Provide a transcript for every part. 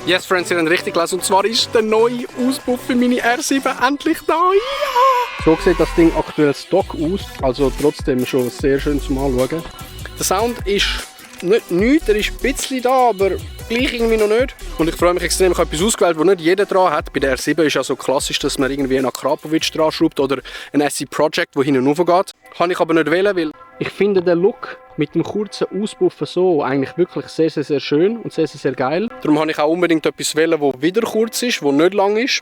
Yes, Friends, ihr habt richtig gelesen. Und zwar ist der neue Auspuff für meine R7 endlich da. Ja! So sieht das Ding aktuell Stock aus. Also trotzdem schon sehr schön zum Anschauen. Der Sound ist nicht nichts, er ist ein bisschen da, aber gleich irgendwie noch nicht. Und ich freue mich extrem, ich habe etwas ausgewählt, das nicht jeder dran hat. Bei der R7 ist ja so klassisch, dass man irgendwie einen Akrapovic dran schraubt oder ein SC Project, der hinten raufgeht. Kann ich aber nicht wählen, weil ich finde den Look mit dem kurzen Auspuffen so eigentlich wirklich sehr, sehr, sehr schön und sehr, sehr, sehr geil. Darum habe ich auch unbedingt etwas wählen, das wieder kurz ist, das nicht lang ist.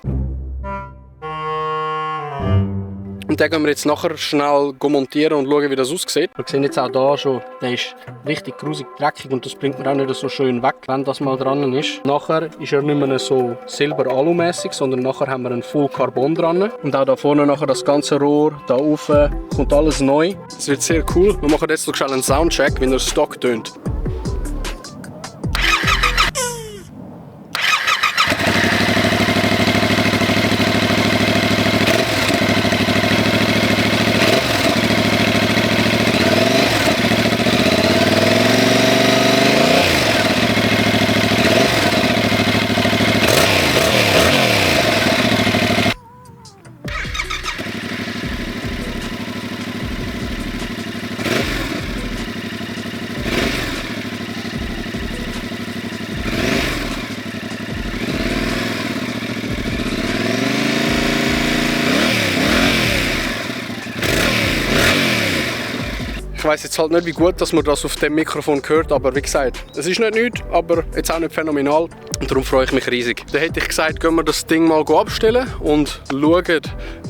Und den gehen wir jetzt nachher schnell montieren und schauen, wie das aussieht. Wir sehen jetzt auch hier schon, der ist richtig grusig dreckig und das bringt man auch nicht so schön weg, wenn das mal dran ist. Nachher ist er nicht mehr so silber-alu-mäßig, sondern nachher haben wir einen Full Carbon dran. Und auch da vorne nachher das ganze Rohr, da oben kommt alles neu. Das wird sehr cool. Wir machen jetzt noch schnell einen Soundcheck, wie er Stock tönt. Ich weiss jetzt halt nicht, wie gut dass man das auf dem Mikrofon hört, aber wie gesagt, es ist nicht nichts, aber jetzt auch nicht phänomenal und darum freue ich mich riesig. Dann hätte ich gesagt, gehen wir das Ding mal abstellen und schauen,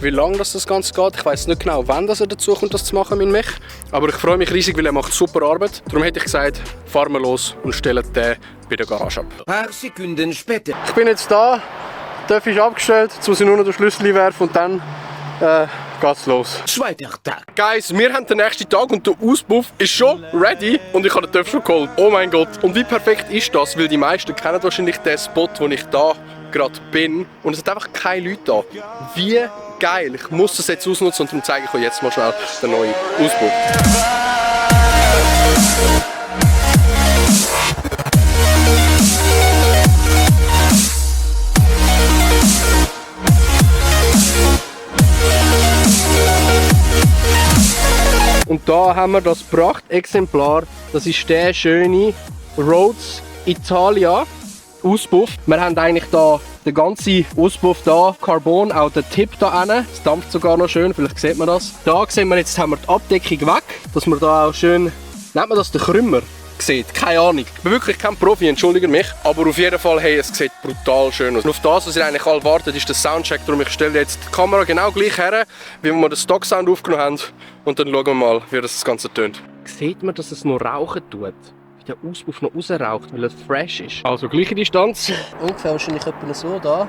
wie lange das Ganze geht. Ich weiss nicht genau, wann das dazu kommt, das zu machen, mein Mech, aber ich freue mich riesig, weil er macht super Arbeit. Darum hätte ich gesagt, fahren wir los und stellen den bei der Garage ab. Ein paar Sekunden später. Ich bin jetzt da, der Töff ist abgestellt, jetzt muss ich nur noch den Schlüssel werfen und dann geht's los. Zweiter Tag. Guys, wir haben den nächsten Tag und der Auspuff ist schon ready und ich habe den Töpf schon geholt. Oh mein Gott. Und wie perfekt ist das? Weil die meisten kennen wahrscheinlich den Spot, wo ich da gerade bin. Und es hat einfach keine Leute da. Wie geil. Ich muss das jetzt ausnutzen und darum zeige ich euch jetzt mal schnell den neuen Auspuff. Und da haben wir das Prachtexemplar. Das ist der schöne Rhodes Italia Auspuff. Wir haben eigentlich da den ganzen Auspuff da, Carbon, auch den Tipp da hinten. Es dampft sogar noch schön, vielleicht sieht man das. Da sehen wir jetzt, haben wir die Abdeckung weg, dass wir da auch schön, nennt man das den Krümmer? Sieht. Keine Ahnung. Ich bin wirklich kein Profi, entschuldige mich. Aber auf jeden Fall, hey, es sieht brutal schön aus. Und auf das, was ihr eigentlich alle wartet, ist der Soundcheck. Darum ich stelle jetzt die Kamera genau gleich her, wie wir den Stock-Sound aufgenommen haben. Und dann schauen wir mal, wie das Ganze tönt. Sieht man, dass es noch rauchen tut? Wie der Auspuff noch rausraucht, weil es fresh ist. Also gleiche Distanz. Ungefähr wahrscheinlich etwa so da.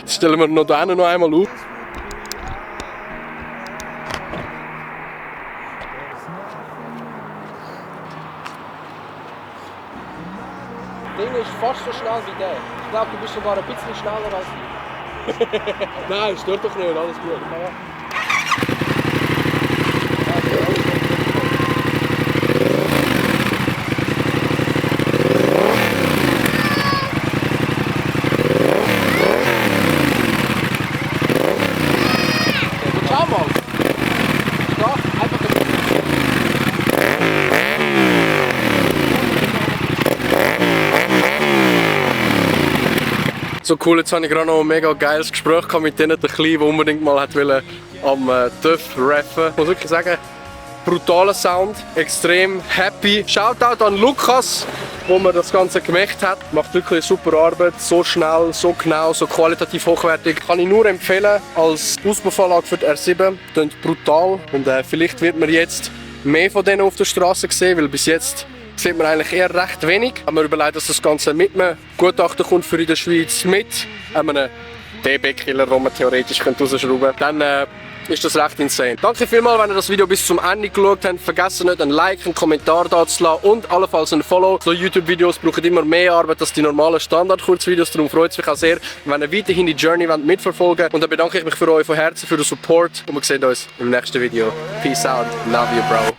Stellen wir noch da noch einmal auf. Das Ding ist fast so schnell wie der. Ich glaube, du bist sogar ein bisschen schneller als ich. Nein, stört doch nicht, alles gut. So cool, jetzt habe ich gerade noch ein mega geiles Gespräch mit denen, der Kleine, der unbedingt mal am Töff raffen. Ich muss wirklich sagen, brutaler Sound, extrem happy. Shoutout an Lukas, wo mir das Ganze gemacht hat. Macht wirklich eine super Arbeit, so schnell, so genau, so qualitativ hochwertig. Kann ich nur empfehlen als Auspuffanlage für die R7. Klingt brutal und vielleicht wird man jetzt mehr von denen auf der Straße gesehen, weil bis jetzt sieht man eigentlich eher recht wenig. Haben wir überlegt, dass das Ganze mit einem Gutachter kommt für in der Schweiz, mit einem DB-Killer, den man theoretisch rausschrauben könnte. Dann ist das recht insane. Danke vielmals, wenn ihr das Video bis zum Ende geschaut habt. Vergesst nicht, ein Like, einen Kommentar da zu lassen und allenfalls ein Follow. So YouTube-Videos brauchen immer mehr Arbeit als die normalen Standard-Kurzvideos. Darum freut es mich auch sehr, wenn ihr weiterhin die Journey mitverfolgen wollt. Und dann bedanke ich mich für euch von Herzen für den Support. Und wir sehen uns im nächsten Video. Peace out. Love you, bro.